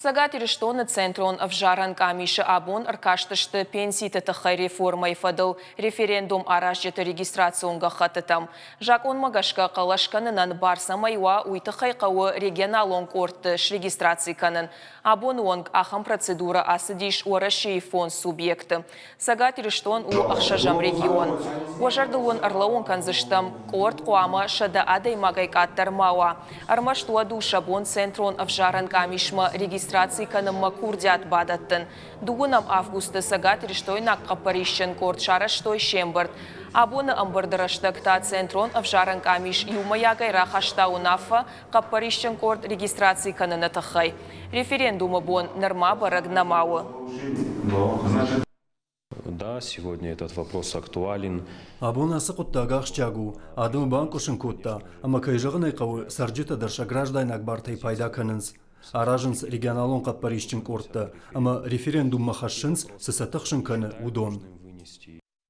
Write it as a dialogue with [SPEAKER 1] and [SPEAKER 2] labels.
[SPEAKER 1] Цӕгат Ирыстоны Центрон ӕвзарӕн къамисы абон ӕркастысты пенситы тыххӕй реформӕйы фӕдыл референдум аразджыты регистрацион гӕххӕттытӕм. Закъонмӕ гӕсгӕ хъӕлӕс кӕнынӕн бар цӕмӕй уа, уый тыххӕй хъӕуы регионалон къордты срегистраци кӕнын. Абоны онг ахӕм процедурӕ ацыдис Уӕрӕсейы фондз субъекты. Цӕгат Ирыстон у ӕхсӕзӕм регион. Уӕ зӕрдыл уын ӕрлӕууын кӕндзыстӕм, къорд хъуамӕ 100 адӕймагӕй къаддӕр ма уа. Ӕрмӕст уӕд у сӕ бон центрон ӕвзарӕн къамисмӕ регистраци кӕнынмӕ курдиат бадӕттын. Дыууынӕм августы цӕгатирыстойнаг хъӕппӕрисджын къорд сарӕзтой се мбырд. Абоны ӕмбырды рӕстӕг та центрон ӕвзарӕн къамис иумӕйагӕй рахаста уынаффӕ хъӕппӕрисджын къорд регистраци кӕныны тыххӕй. Референдумы бон нырма бӕрӕг нӕма у.
[SPEAKER 2] Да, сегодня этот вопрос актуален.
[SPEAKER 3] Абон ацы хъуыддаг ахсджиаг у, адӕмы банкъуысын кодта, ӕмӕ кӕй зӕгъын ӕй хъӕуы, цӕрджытӕ дӕр сӕ граждайнаг бартӕй пайда кӕнынц. Аразынц регионалон хъӕппӕрисджын къордтӕ ӕмӕ референдуммӕ хӕссынц, цы сӕ тыхсын кӕны, уыдон.